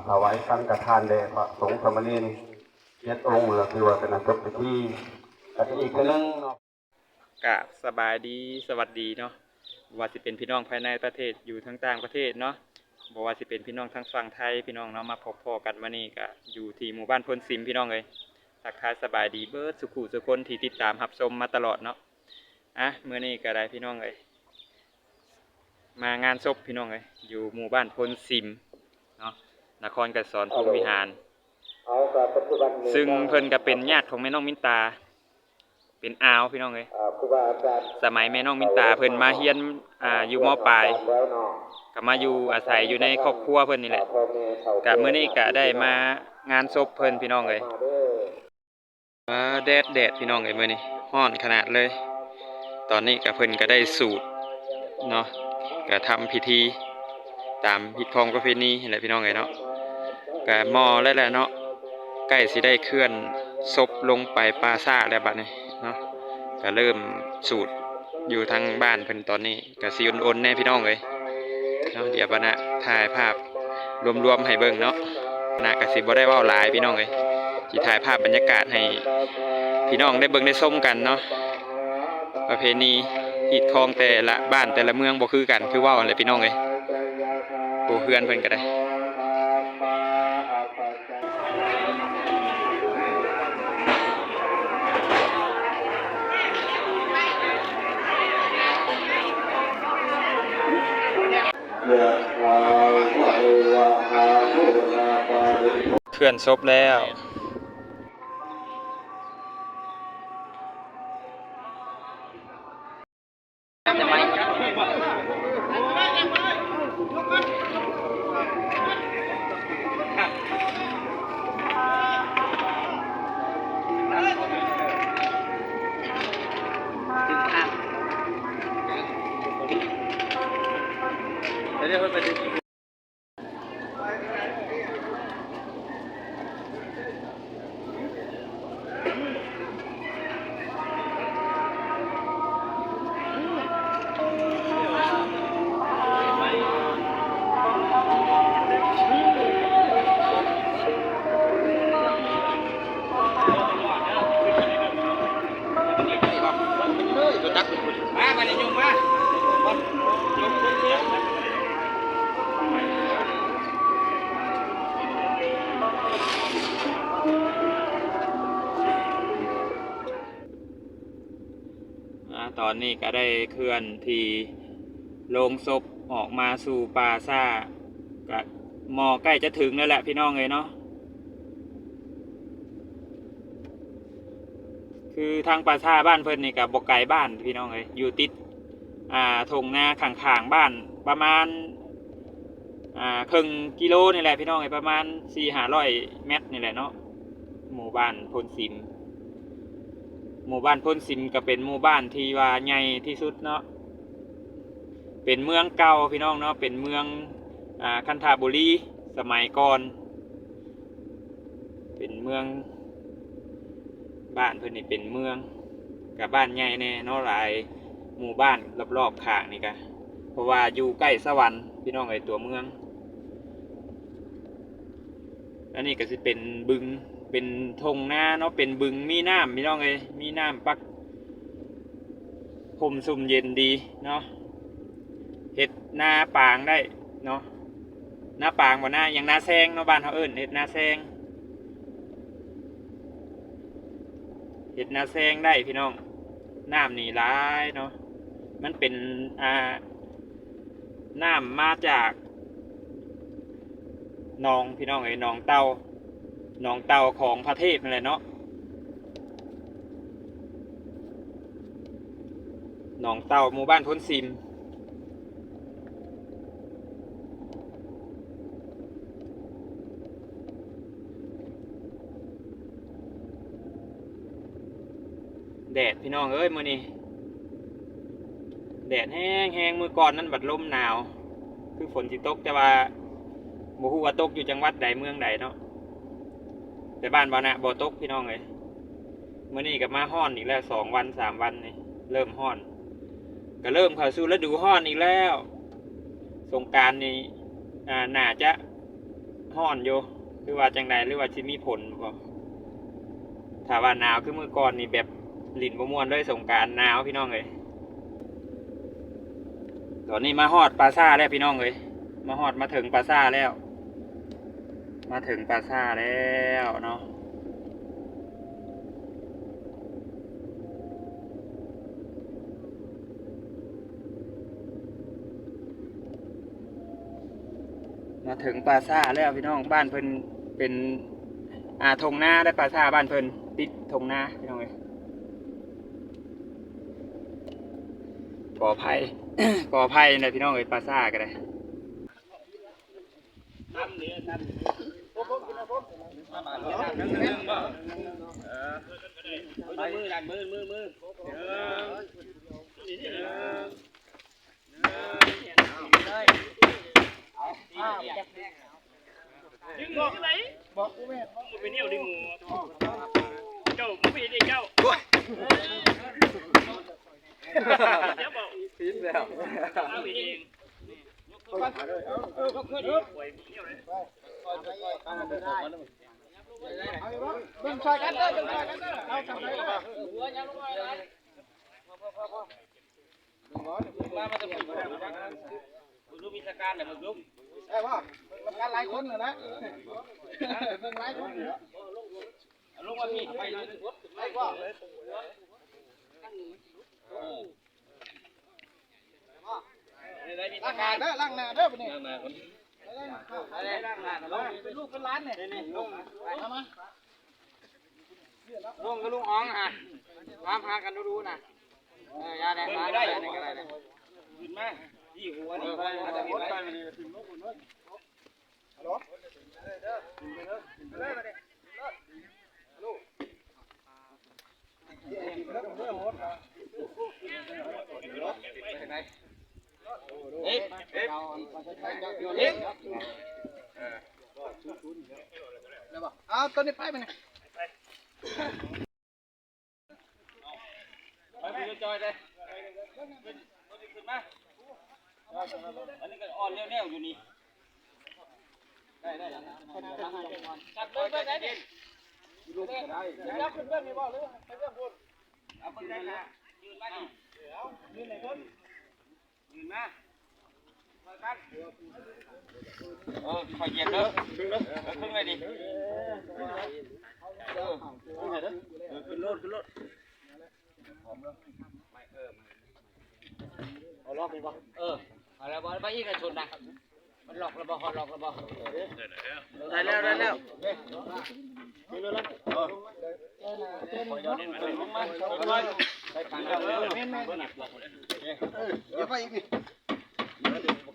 ถวายสังฆทานแด่พระสงฆ์สามเณรเจ็ดองค์ แล้วถือว่าเป็นอันจบพิธี แล้วก็อีกเทื่อหนึ่งเนาะ กราบสบายดี สวัสดีเนาะ บ่ว่าสิเป็นพี่น้องภายในประเทศ อยู่ทางต่างประเทศเนาะ บ่ว่าสิเป็นพี่น้องทางฝั่งไทย พี่น้องเนาะ มาพบพ้อกันมื้อนี้ก็อยู่ที่หมู่บ้านโพนซิม พี่น้องเอ้ย ทักทายสบายดีเบิดสุขุสุคนที่ติดตามรับชมมาตลอดเนาะ อ่ะ มื้อนี้ก็ได้พี่น้องเอ้ย มางานศพพี่น้องเอ้ย อยู่หมู่บ้านโพนซิมเนาะ นครไกรสอนพรหมวิหาร ซึ่งเพิ่นก็เป็นญาติของแม่น้องมินตา เป็นอาวพี่น้องเอ้ย สมัยแม่น้องมินตาเพิ่นมาเฮียน อ่า อยู่ ม.ปลาย ก็มาอยู่อาศัยอยู่ในครอบครัวเพิ่นนี่แหละ ก็มื้อนี้ก็ได้มางานศพเพิ่นพี่น้องเอ้ย อ่า แดด แดดพี่น้องเอ้ย มื้อนี้ร้อนขนาดเลย ตอนนี้ก็เพิ่นก็ได้สูตรเนาะ ก็ทำพิธีตามฮิตของประเพณีนั่นแหละพี่น้องเอ้ยเนาะ ก็เหมาะแล้วแหละเนาะ ใกล้สิได้เคลื่อนศพลงไปป่าช้าแล้วบัดนี้เนาะ ก็เริ่มสูตรอยู่ทางบ้านเพิ่นตอนนี้ ก็สิอุ่นๆแน่พี่น้องเอ้ยเนาะ เดี๋ยวบานะถ่ายภาพรวมๆให้เบิ่งเนาะ บานะก็สิบ่ได้เว้าหลายพี่น้องเอ้ย สิถ่ายภาพบรรยากาศให้พี่น้องได้เบิ่งได้ชมกันเนาะ ประเพณีฮีตคองแต่ละบ้านแต่ละเมืองบ่คือกัน คือเว้าหั่นแหละพี่น้องเอ้ย โอ้ เฮือนเพิ่นก็ได้ เคลื่อนศพแล้ว ອາ ຕອນນີ້ກະໄດ້ເຄື່ອນທີ່ໂລງສົບອອກມາສູ່ປ່າຊ້າ ກະໝໍ້ໃກ້ຈະເຖິງແລ້ວແຫຼະພີ່ນ້ອງເອີຍເນາະ. ຄືທາງປ່າຊ້າບ້ານເພິ່ນນີ້ກະບໍ່ໄກບ້ານພີ່ນ້ອງເອີຍ ຢູ່ຕິດ ອ່າ ທົ່ງນາຂ້າງໆບ້ານ ປະມານ ອ່າ ເຄິ່ງກິໂລນີ້ແຫຼະພີ່ນ້ອງເອີຍ ປະມານສີ່ຫ້າຮ້ອຍແມັດນີ້ແຫຼະເນາະ. ໝູ່ບ້ານໂພນຊິມ ໝູ່ບ້ານໂພນຊິມກໍເປັນໝູ່ບ້ານທີ່ວ່າໃຫຍ່ທີ່ສຸດເນາະ ເປັນເມືອງເກົ່າພີ່ນ້ອງເນາະ ເປັນເມືອງ ອ່າ ຄັນທະບູລີສະໄໝກ່ອນ ເປັນເມືອງ ບ້ານເພິ່ນນີ້ເປັນເມືອງ ກະບ້ານໃຫຍ່ແດ່ເນາະ ຫຼາຍໝູ່ບ້ານລອບໆຂ້າງນີ້ກະ ເພາະວ່າຢູ່ໃກ້ສະຫວັນພີ່ນ້ອງເອີຍ ຕົວເມືອງ. ອັນນີ້ກະຊິເປັນບຶງ ເປັນທົ່ງນາເນາະ ເປັນບຶງ ມີນ້ຳພີ່ນ້ອງເອີຍ ມີນ້ຳປັກ ຮົ່ມຊຸ່ມເຢັນດີເນາະ ເຮັດນາປາງໄດ້ເນາະ ນາປາງບໍ່ ນາຫຍັງ ນາແຊງເນາະ ບ້ານເຮົາເອີ້ນເຮັດນາແຊງ ເຮັດນາແຊງໄດ້ພີ່ນ້ອງ. ນ້ຳນີ້ຫຼາຍເນາະ ມັນເປັນ ອ່າ ນ້ຳມາຈາກໜອງພີ່ນ້ອງເອີຍ ໜອງເຕົ່າ ໜອງເຕົ່າຂອງພະເທບຫັ້ນແຫຼະເນາະ ໜອງເຕົ່າ ໝູ່ບ້ານໂພນຊິມ. ແດດພີ່ນ້ອງເອີຍ ມື້ນີ້ແດດແຮງໆ ມື້ກ່ອນນັ້ນບັດລົມໜາວ ຄືຝົນຊິຕົກ ແຕ່ວ່າບໍ່ຮູ້ວ່າຕົກຢູ່ຈັງຫວັດໃດເມືອງໃດເນາະ ແຕ່ບ້ານບ່າວນະບໍ່ຕົກພີ່ນ້ອງເອີຍ. ມື້ນີ້ກໍມາຮ້ອນອີກແລ້ວ ສອງວັນສາມວັນນີ້ ເລີ່ມຮ້ອນ ກໍເລີ່ມເຂົ້າສູ່ລະດູຮ້ອນອີກແລ້ວ. ສົງການນີ້ ອ່າ ໜ້າຈະ ຮ້ອນຢູ່ ຫຼືວ່າຈັ່ງໃດ ຫຼືວ່າຊິມີຝົນບໍ່? ຖ້າວ່າໜາວຄືມື້ກ່ອນນີ້ ແບບຫຼິ້ນບໍ່ມ່ວນເລີຍ ສົງການໜາວ ພີ່ນ້ອງເອີຍ. ຕອນນີ້ມາຮອດປ່າຊ້າແລ້ວ ພີ່ນ້ອງເອີຍ, ມາຮອດ ມາເຖິງປ່າຊ້າແລ້ວ, ມາເຖິງປ່າຊ້າແລ້ວເນາະ. ມາເຖິງປ່າຊ້າແລ້ວພີ່ນ້ອງ, ບ້ານເພິ່ນເປັນ ອ່າ ທົ່ງນາ ແລະ ປ່າຊ້າບ້ານເພິ່ນຕິດທົ່ງນາ ພີ່ນ້ອງເອີຍ. ຂໍອະໄພ ຂໍອະໄພນະພີ່ນ້ອງເອີຍ, ປ່າຊ້າກໍໄດ້. ດຶງອອກໄດ໋ ບໍ່ ບໍ່ແມ່ນ ບໍ່ເປັນແນວດຶງອອກ. ເຈົ້າບໍ່ເຮັດເອງເຈົ້າ. ໂອ້ຍ ເຈົ້າບອກ ຜິດແລ້ວ ເອົາເອງ. ເບິ່ງຊ່ອຍກັນເດີ ເບິ່ງຊ່ອຍກັນເດີ ເອົາ ມາ ມາແຕ່ຜູ້ ເບິ່ງດູມີສະການນະ ເບິ່ງດູ ໄດ້ບໍ່? ເບິ່ງນຳກັນຫຼາຍຄົນນະ ເບິ່ງຫຼາຍຄົນນະ ເອົາລົງມາພີ້ ໄປ ໄດ້ບໍ່? ໄດ້ມີສະການ ລ້າງໜ້າເດີ ລ້າງໜ້າເດີບັດນີ້ ລ້າງໜ້າກ່ອນ ໄດ້ ໄດ້ ລ້າງໜ້າ ເອົາ ເປັນລູກເປັນຫຼານນີ້ ນີ້ ນີ້ ລົງ ເອົາມາ ລຸງກັບລຸງອອງຫັ້ນ ຖາມຫາກັນດູໆນະ. ເອີ ຢ່າແດ່ ຂຶ້ນກໍໄດ້ ຂຶ້ນມາ ອີ່ຫົວນີ້ ເອີ ໄປ ໄປ ໄປ ເອີ ເອົາ ຕົວນີ້ໄປ ໄປນີ້ ໄປ ໄປ ຈອຍເດ້ ຂຶ້ນ ຂຶ້ນມາ ອັນນີ້ກໍອ່ອນແນວໆຢູ່ນີ້ ໄດ້ ໄດ້ ຈັບເບິ່ງ ເບິ່ງໄດ້ນີ້ ລຸກກໍໄດ້ ຈັບຂຶ້ນເບື້ອງນີ້ບໍ່ ຫຼືໄປເບື້ອງພຸ້ນ? ເອົາເບິ່ງໄດ້ລະ ຢືນມານີ້ ເອົາ ຢືນໃຫ້ເພິ່ນ ເອີ ຄ່ອຍຢຽບເດີ ເອີ ຂຶ້ນໄວ້ດິ ເອີ ຂຶ້ນໂລດ ຂຶ້ນໂລດ ເອົາລັອກນີ້ບໍ່? ເອີ ເອົາແລ້ວບໍ່? ມາອີກລະຊົນນະ ມັນລັອກແລ້ວບໍ່? ຮອດລັອກແລ້ວບໍ່? ໄດ້ແລ້ວ ໄດ້ແລ້ວ ເອີ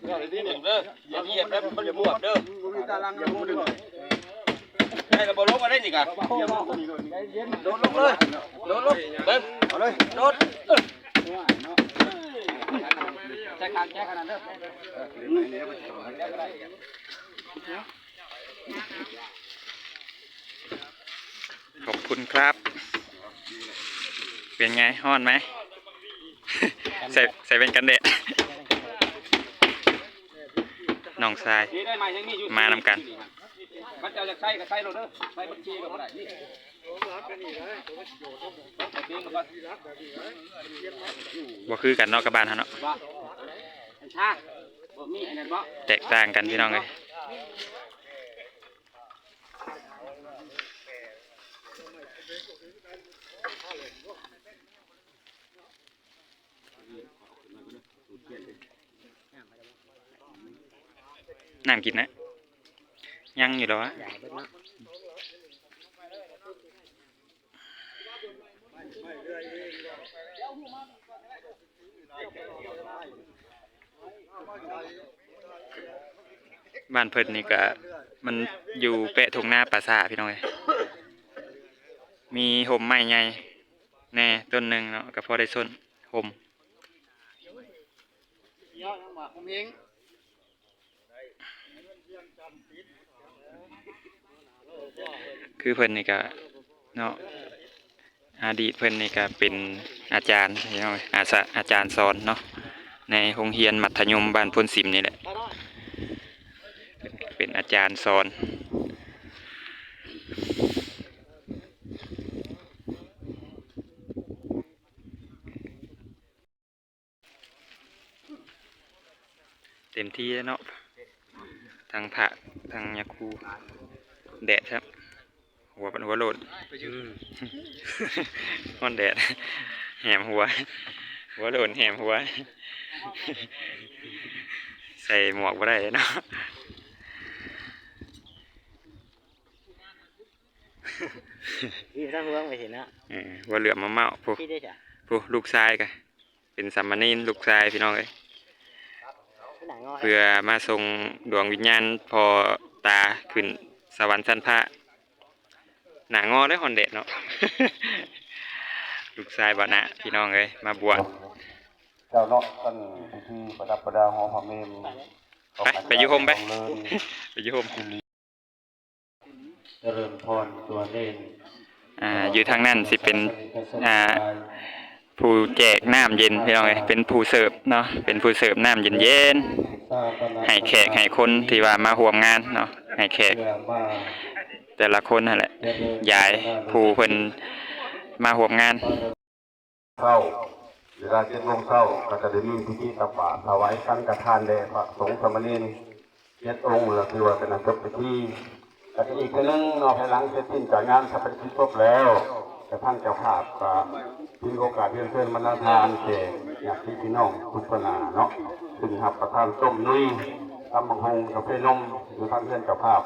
ຢ່າຢຽບເດີ ຢ່າຢຽບເດີ ມັນບວມເດີ ບໍ່ມີຕາລັງ ໄດ້ແລ້ວບໍ່? ລົງມາໄດ້ນີ້ກະ ໂດດລົງເລີຍ ໂດດລົງ ເບິ່ງ ເອົາເລີຍ ໂດດ ເອີ ໃສ່ກາງແຈຂະໜາດເດີ. ຂອບຄຸນຄັບ. ເປັນໄງ? ຮ້ອນໄໝ? ໃສ່ ໃສ່ແວ່ນກັນແດດ. ນ້ອງຊາຍ ນີ້ໄດ້ໃໝ່ ຍັງມີຢູ່ ມານຳກັນ. ຄັນເຈົ້າຢາກໃສ່ກໍໃສ່ໂລດເດີ ໃສ່ບັນຊີກໍບໍ່ໄດ້ ນີ້ ບໍ່ຄືກັນເນາະ ກັບບ້ານເຮົາເນາະ ບໍ່ ອັນຊາ ບໍ່ມີອັນນັ້ນບໍ່ ແຕກຕ່າງກັນພີ່ນ້ອງເອີຍ. ນ້ຳກິນນະ ຍັງຢູ່ດອກ. ບ້ານເພິ່ນນີ້ກະ ມັນຢູ່ແປະທົ່ງນາປ່າຊ້າພີ່ນ້ອງເອີຍ. ມີຮົ່ມໄມ້ໃຫຍ່ແດ່ຕົ້ນໜຶ່ງເນາະ ກະພໍໄດ້ຊົນຮົ່ມ. ຄືເພິ່ນນີ້ກະເນາະ ອະດີດເພິ່ນນີ້ກະເປັນອາຈານເນາະ ອາສາ ອາຈານສອນເນາະ ໃນໂຮງຮຽນມັດທະຍົມບ້ານໂພນສິມນີ້ແຫຼະ ເປັນ ອາຈານສອນ ເຕັມທີ່ແລ້ວເນາະ ທັງພະທັງຍາຄູ ແດດແທ້ ຫົວ ຫົວໂລ້ນ ອືມ ຮ້ອນແດດ ແຫມຫົວ ຫົວໂລ້ນແຫມຫົວ ໃສ່ໝວກບໍ່ໄດ້ເນາະ ຢູ່ທາງເຮືອງໄປຊິເນາະ ເອີ ຫົວເຫຼືອມເມົາໆ ຜູ້ ຜູ້ລູກຊາຍກະ ເປັນສາມະເນນລູກຊາຍພີ່ນ້ອງເອີຍ ເພື່ອມາສົ່ງດວງວິນຍານພໍ່ຕາຂຶ້ນສະຫວັນຊັ້ນຟ້າ ໜ້າງໍເດ້ ຮ້ອນແດດເນາະ ລູກຊາຍບ່າວນາພີ່ນ້ອງເອີຍ ມາບວດ ເຈົ້າເນາະ ທ່ານພິທີປະດັບປະດາຫໍພະເມນ ໄປ ໄປຢູ່ຮົ່ມໄປ ໄປຢູ່ຮົ່ມ. ຈະເລີນພອນຕົວເນນ ອ່າ ຢູ່ທາງນັ້ນຊິເປັນ ອ່າ ຜູ້ແຈກນ້ຳເຢັນພີ່ນ້ອງເອີຍ ເປັນຜູ້ເສີບເນາະ ເປັນຜູ້ເສີບນ້ຳເຢັນໆ ໃຫ້ແຂກໃຫ້ຄົນທີ່ວ່າມາຮ່ວມງານເນາະ ໃຫ້ແຂກແຕ່ລະຄົນຫັ້ນແຫຼະ ຢາຍຜູ້ເພິ່ນມາຮ່ວມງານ. ເຊົ້າ ເວລາເຈັດໂມງເຊົ້າ ກໍຈະໄດ້ມີພິທີຕັກບາດ ຖວາຍສັງຄະທານແດ່ພະສົງສາມະເນນເຈັດອົງ ແລ້ວຖືວ່າເປັນອັນຈົບພິທີ. ກໍຈະອີກເທື່ອໜຶ່ງເນາະ ພາຍຫຼັງເສັດສິ້ນຈາກງານຊາປະນະກິດສົບແລ້ວ ກະທາງເຈົ້າພາບກໍຖືໂອກາດຮຽນເຊີນບັນດາທ່ານແຂກຍາດຕິພີ່ນ້ອງທຸກຄະນະເນາະ ຂຶ້ນຮັບປະທານຕົ້ມນຸຍ ຕຳບັກຫຸ່ງ ກາເຟນົມ ຢູ່ທາງເຮືອນເຈົ້າພາບ.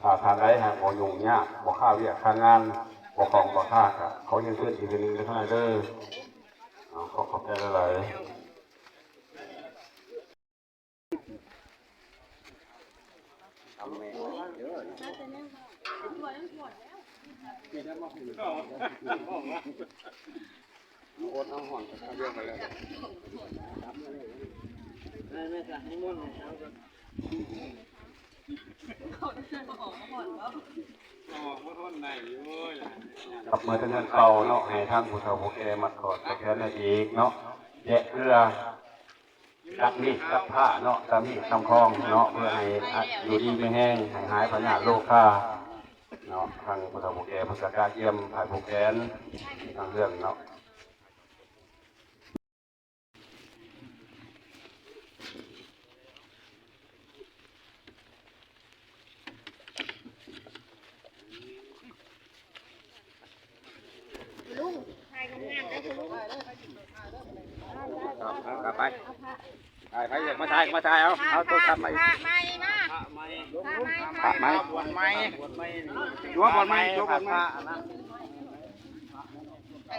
ຖ້າທ່ານໃດຫາກບໍ່ຫຍຸ້ງຍາກ ບໍ່ຄາວຽກຄາງານ ບໍ່ຂ້ອງບໍ່ຄາ ກະຂໍຮຽນເຊີນອີກເທື່ອໜຶ່ງເດີທ່ານເດີ. ເອົາ ຂໍຂອບໃຈຫຼາຍໆ. ກັບເມືອແຕ່ເຮືອນເກົ່າເນາະ ໃຫ້ທາງຜູ້ເຖົ້າຜູ້ແກ່ມັດກອດກອດແຂນໃຫ້ອີກເນາະ ແຈກເກືອ ຕັດມີດຕັດພ້າເນາະ ຕາມີດຕາຂອງເນາະ ເພື່ອໃຫ້ຢູ່ດີມີແຮງ ໃຫ້ຫາຍພະຍາດໂລຄາເນາະ. ທາງຜູ້ເຖົ້າຜູ້ແກ່ເພິ່ນກະກະກຽມຜ້າຜູກແຂນທາງເຮືອນເນາະ. ลุง ถ่ายงามๆ เด้อคุณลุง เอา เอา เอาไป ถ่าย ไป มาถ่าย มาถ่าย เอา เอาโทรศัพท์ไป พระใหม่มา พระใหม่ พระใหม่ บวชใหม่ บวชใหม่ จั่วบวชใหม่ จั่วบวชใหม่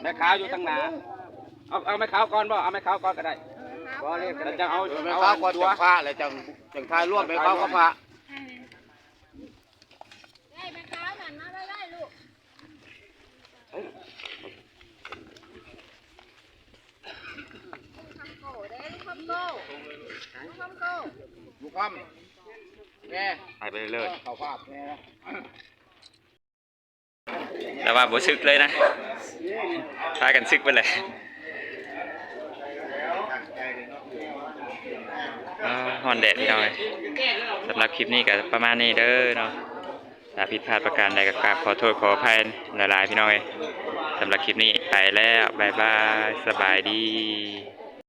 แม่ขาวอยู่ทางหน้า เอา เอาแม่ขาวก่อนบ่ เอาแม่ขาวก่อนก็ได้ บ่เลย แล้วจะเอา แม่ขาวก่อน เอาจั่ว จั่งพระ แล้วจั่ง จั่งถ่ายรวมแม่ขาวกับพระ เอ้ย แม่ขาวนั่นมาไวๆ ลูก ลุงคำโก้เด้ ลุงคำโก้ ลุงคำโก้ ลุงคำ แม่ หายไปเลย เข้าภาพแม่ แต่ว่าบ่สึกเลยนะ พากันสึกไปเลย เอ้อ ฮ้อนแดดพี่น้องเอ้ย สำหรับคลิปนี้ก็ประมาณนี้เด้อเนาะ ถ้าผิดพลาดประการใดก็กราบขอโทษขออภัยหลายๆ พี่น้องเอ้ย สำหรับคลิปนี้ไปแล้ว บ๊ายบาย สบายดี